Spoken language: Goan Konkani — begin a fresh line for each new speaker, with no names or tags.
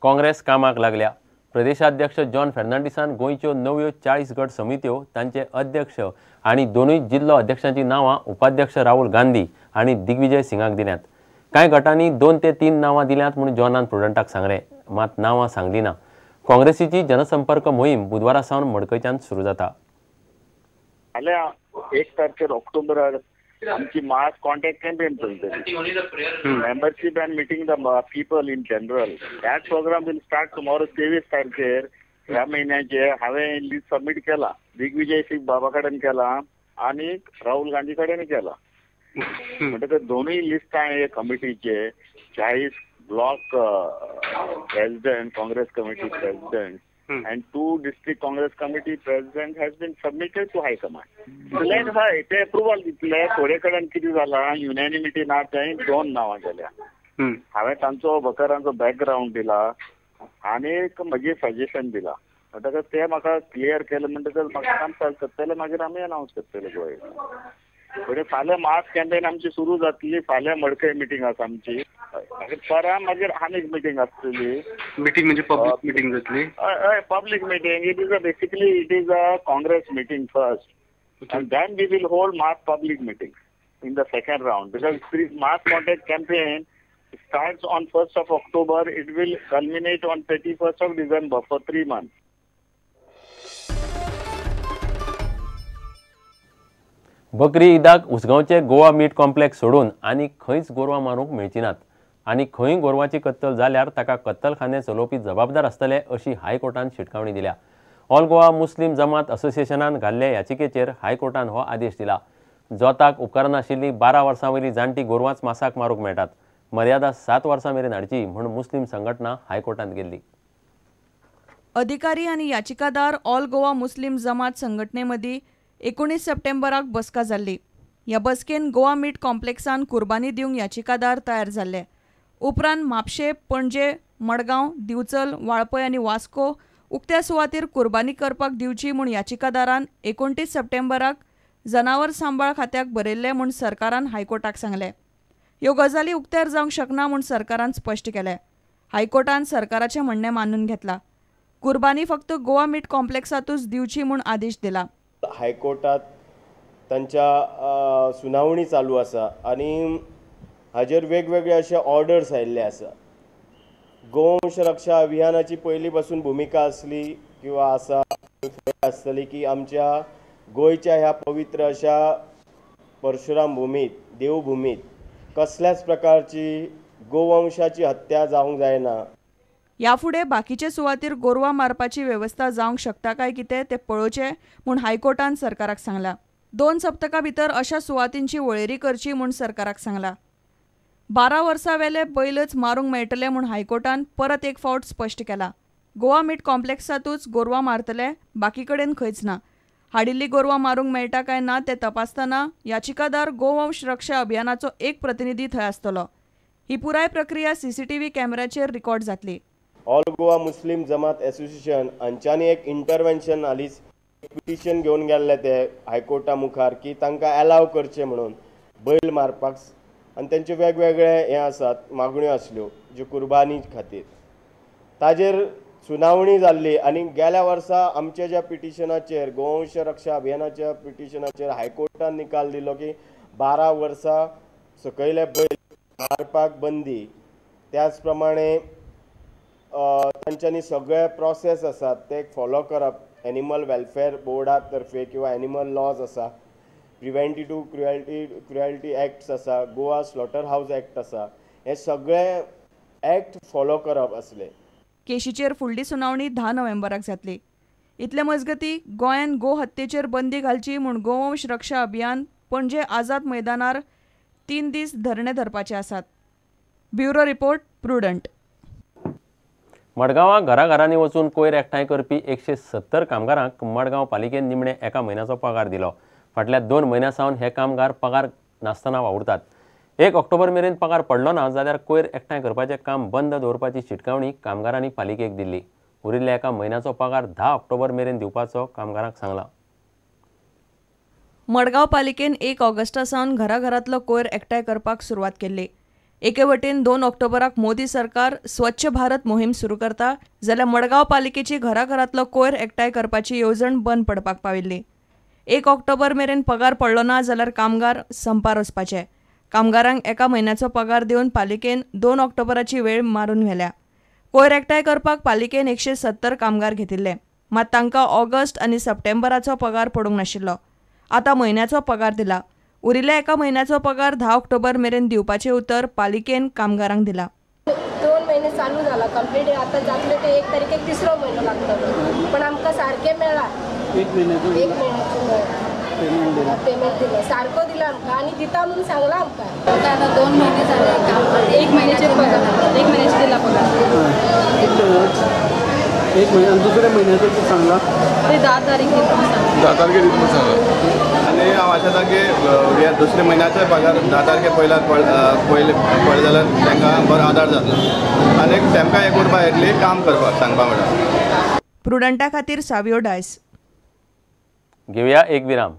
काँग्रेस कामाक लागल्या. प्रदेशाध्यक्ष जॉन फेर्नांडीसान गोंयच्यो नव्यो 40 गट समित्यो, तांचे अध्यक्ष आनी दोनूय जिल्लो अध्यक्षांची नांवां उपाध्यक्ष राहुल गांधी आनी दिग्विजय सिंगाक दिल्यांत. कांय गटांनी 2 ते 3 नांवां दिल्यांत म्हूण जॉनान प्रुडंटाक सांगलें, मात नांवां सांगली ना. काँग्रेसीची जनसंपर्क मोहीम बुधवारा सावन मडकयच्यान सुरू जाता.
फाल्यां 1 तारखेर ऑक्टोबरार आमची मास कॉन्टॅक्ट कॅम्पेन चलतली. Membership and meeting the people in general. That program will start tomorrow 23 तारखेर ह्या म्हयन्याचे. हांवें लिस्ट सबमीट केला, दिग्विजय सिंग बाबा कडेन केला आनी राहुल गांधी कडेन केला. म्हणटकच दोनूय लिस्टां हे कमिटीचे 40 block president, Congress committee president and 2 district Congress committee president has been submitted to high command. Let हय ते अप्रुवल दितले. थोडे कडेन कितें जालां, युनॅनिमिटी ना, थंय 2 नांवां गेल्या. हांवें तांचो बकरांचो बॅकग्रावंड दिला आनी म्हजें सजेशन दिला. म्हणटकच ते म्हाका क्लियर केलें म्हणटकच म्हाका काम करतले, मागीर आमी अनावन्स करतले गोंय. म्हणजे फाल्यां मास कॅम्पेन आमची सुरू जातली. फाल्यां मडकय मिटींग आसा आमची, मागीर परां मागीर आनीक मिटींग आसतली.
मिटींग म्हणजे पब्लीक मिटींग जातली?
हय, public meeting. It is a basically it is a Congress meeting first and then we will hold mass public meeting in the second round, because mass contact campaign starts on 1st of October. It will culminate on 31st of December for 3 months.
बकरी ईदाक उसगांवचे गोवा मीट कॉम्प्लेक्स सोडून आनी खंयच गोरवां मारूंक मेळची नात आनी खंय गोरवांची कत्तल जाल्यार ताका कत्तलखाने चलोवपी जबाबदार आसतले अशी हायकोर्टान शिटकावणी दिल्या. ऑल गोवा मुस्लीम जमात असोसिएशनान घाल्ले याचिकेचेर हायकोर्टान हो आदेश दिला. जोताक उपकारनाशिल्ली 12 वर्सां वयली जाणटी गोरवांच मासाक मारूंक मेळटात. मर्यादा 7 वर्सां मेरेन हाडची म्हूण मुस्लीम संघटना हायकोर्टांत गेल्ली.
अधिकारी आनी याचिकादार ऑल गोवा मुस्लीम जमात संघटने मदीं 19 सप्टेंबराक बसका जाल्ली. ह्या बसकेन गोवा मीट कॉम्प्लेक्सान कुर्बानी दिवंक याचिकादार तयार जाल्ले. उपरांत म्हापशें, पणजे, मडगांव, दिवचल, वाळपय आनी वास्को उक्त्या सुवातेर कुर्बानी करपाक दिवची म्हूण याचिकादारान 29 सप्टेंबराक जनावर सांबाळ खात्याक बरयल्लें म्हूण सरकारान हायकोर्टाक सांगलें. ह्यो गजाली उक्त्यार जावंक शकना म्हूण सरकारान स्पश्ट केलें. हायकोर्टान सरकाराचें म्हणणें मानून घेतलां. कुर्बानी फक्त गोवा मीट कॉम्प्लेक्सांतूच दिवची म्हूण आदेश दिला.
हायकोर्टात तांच्या सुनावणी चालू आसा आनी हाजेर वेगवेगळे अशे ऑर्डर्स आयिल्ले आसा. गोवंश रक्षा अभियानाची पयलीं पासून भुमिका आसली किंवा आसा आसतली की आमच्या गोंयच्या ह्या पवित्र अशा परशुराम भुमीत, देवभुमीत कसल्याच प्रकारची गोवंशाची हत्या जावंक जायना.
ह्या फुडें बाकीचे सुवातेर गोरवां मारपाची वेवस्था जावंक शकता काय कितें तें पळोवचें म्हूण हायकोर्टान सरकाराक सांगलां. 2 सप्तकां भितर अशा सुवातींची वळेरी करची म्हूण सरकाराक सांगलां. 12 वर्सां वेले बैलच मारूंक मेळटले म्हूण हायकोर्टान परत एक फावट स्पश्ट केलां. गोवा मीट कॉम्प्लेक्सांतूच गोरवां मारतले, बाकी कडेन खंयच ना. हाडिल्ली गोरवां मारूंक मेळटा काय ना तें तपासतना याचिकादार गोवंश रक्षा अभियानाचो एक प्रतिनिधी थंय आसतलो. ही पुराय प्रक्रिया सीसीटीव्ही कॅमेऱ्याचेर रिकॉर्ड जातली.
ऑल गोवा मुस्लीम जमात असोसिएशन हांच्यांनी एक इंटरवेन्शन हालींच पिटिशन घेवन गेल्ले ते हायकोर्टा मुखार की तांकां एलाव करचें म्हणून बैल मारपाक, आनी तेंचे वेगवेगळे हे आसात मागण्यो आसल्यो ज्यो कुर्बानी खातीर. ताजेर सुनावणी जाल्ली आनी गेल्या वर्सा आमच्या ज्या पिटिशनाचेर, गोवंश रक्षा अभियानाच्या पिटिशनाचेर हायकोर्टान निकाल दिलो की 12 वर्सां सकयले बैल मारपाक बंदी. त्याच प्रमाणे तांच्यांनी सगळे प्रोसेस आसात ते फॉलो करप, एनिमल वेलफेअर बोर्डा तर्फे किंवा एनिमल लॉज आसा, प्रिवेंटिव्ह क्रुएल्टी एक्ट्स आसा, गोवा स्लॉटर हावज एक्ट आसा, हे सगळे एक्ट फॉलो करप आसले.
केशीचेर फुडली सुनावणी 10 नोव्हेंबराक जातली. इतले मजगती गोंयान गो हत्येचेर बंदी घालची म्हूण गोवंश रक्षा अभियान पणजे आझाद मैदानार 3 दीस धरणे धरपाचे आसात. Bureau report, Prudent.
मडगांवां घराघरांनी वचून कोयर एकठांय करपी 170 कामगारांक मडगांव पालिकेन निमणे एका म्हयन्याचो पगार दिलो. फाटल्या 2 म्हयन्यां सावन हे कामगार पगार नासतना वावुरतात. 1 ऑक्टोबर मेरेन पगार पडलो ना जाल्यार कोयर एकठांय करपाचें काम बंद दवरपाची शिटकावणी कामगारांनी पालिकेक दिल्ली. उरिल्ल्या एका म्हयन्याचो पगार 10 ऑक्टोबर मेरेन दिवपाचो कामगारांक सांगलां.
मडगांव पालिकेन 1 ऑगस्टा सावन घराघरांतलो कोयर एकठांय करपाक सुरवात केल्ली. एके वटेन 2 ऑक्टोबराक मोदी सरकार स्वच्छ भारत मोहीम सुरू करता जाल्यार मडगांव पालिकेची घराघरांतलो कोयर एकठांय करपाची येवजण बंद पडपाक पाविल्ली. 1 ऑक्टोबर मेरेन पगार पडलो ना जाल्यार कामगार संपार वचपाचे. कामगारांक एका म्हयन्याचो पगार दिवन पालिकेन 2 ऑक्टोबराची वेळ मारून व्हेल्या. कोयर एकठांय करपाक पालिकेन 170 कामगार घेतिल्ले, मात तांकां ऑगस्ट आनी सप्टेंबराचो पगार पडूंक नाशिल्लो. आतां म्हयन्याचो पगार दिला. उरिल्ल्या एका म्हयन्याचो पगार 10 ऑक्टोबर मेरेन दिवपाचें उतर पालिकेन कामगारांक दिला.
2 महिने चालू जाला कंप्लीट, आतां जातले ते 1 तारखेक तिसरो म्हयनो लागतलो, पण आमकां सारकें मेळ्ळा.
एक म्हयन्याचो
पेमेंट दिला, सारको दिला आमकां आनी दिता म्हणून सांगला आमकां.
आतां 2 महिने जाले काम, 1 महिन्याचे पगार, 1 महिन्याचे दिला पगार.
एक महिना आनी दुसऱ्या म्हयन्याचो सांगला
ते 10 तारीख दिता, 10
तारखेर दिता म्हणून सांगला. आनी हांव आशेता की ह्या दुसऱ्या म्हयन्याचो पगार 10 तारखे पयल्यार पयले पळय जाल्यार तांकां बरो आदार जातलो आनी तांकां एक उर्बा येतली काम करपाक सांगपा म्हणल्यार.
प्रुडंटा खातीर सावियो डायस.
घेवया एक विराम.